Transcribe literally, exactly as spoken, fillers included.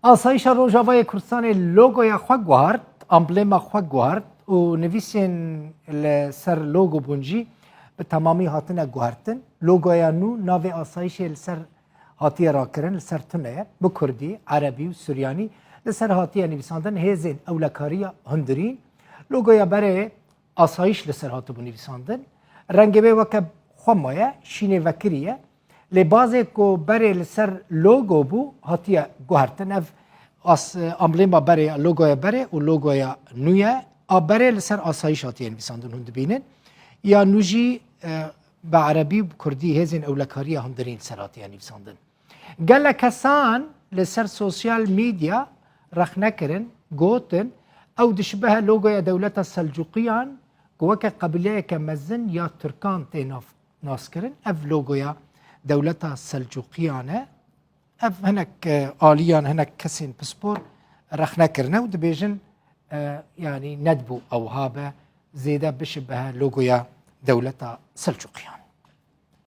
Asayîşa Rojavayê Kurdistanê logoya xwe guhart, amblêma xwe guhart û nivîsên li ser logo bûn jî bi temamî hatine guhertin. Logoya nû navê asayîşê li ser hatiye rakirin, li ser tune ye. Bi kurdî, erebî û suryanî li ser hatiye nivîsandin hêzên ewlekariya hundirîn. Logoya berê asayîş li ser hatibû nivîsandin. Rengê wê weke xwe maye, şînê vekirî ye. Lê bazê ku berê li ser logo bû, hatiye guhertin. Ev as-, amblêma berê, logoya berê û logoya nû ye. A berê li ser asayîş hatiye nivîsandin, hûn dibînin. Ya nû jî, e, bi erebî û bi kurdî hêzên ewlekariya hundirîn li ser hatiye nivîsandin. Gelek kesan li ser sosyal medya rexne kirin, gotin, ew dişibehe logoya dewleta Selcuqiyan ku weke qebîleyeke mezin ya Tirkan tê nav-, naskirin. Ev logoya dewleta Selcuqiyan e. Ev hinek, e, aliyan, hinek kesên pispor rexne kirine û dibêjin, e, yanî nedibû ewha be, zêde bişibehe logoya dewleta Selcuqiyan.